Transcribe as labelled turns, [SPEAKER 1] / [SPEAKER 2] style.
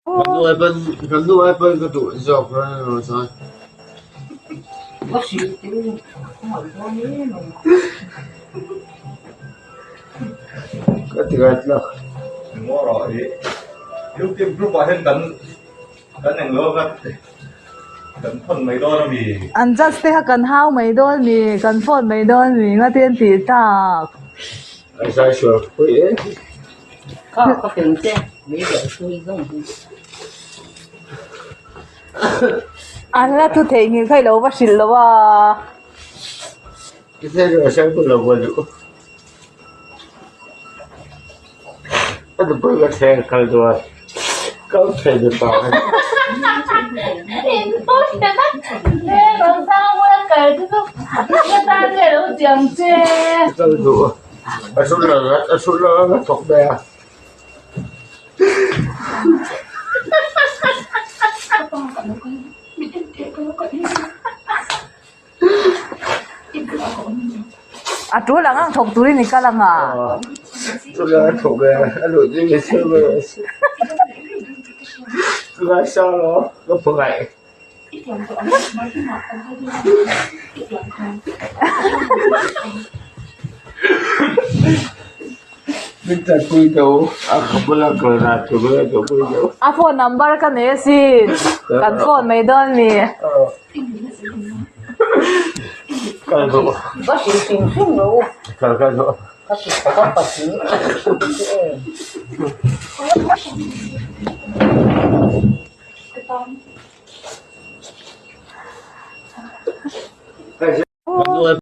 [SPEAKER 1] Kan nu ai pawn kan nu ai pawn ka duh zawk ran a chuan. Ka ti ngai tlak.
[SPEAKER 2] Ngaw i YouTube group ah hian kan kan englo a kan thawn mai dawn a mi.
[SPEAKER 3] An judge te kha kan hau mai dawn mi kan phone mai dawn mi nga te an tih tak.
[SPEAKER 1] Ai sai sual pui e.
[SPEAKER 3] An la thu theihnghilh kha i lo va hrilh lo a. A tul ang ang thawk turin i kal ang a. A phone number ka nei asin kan phone mai dawn a ni.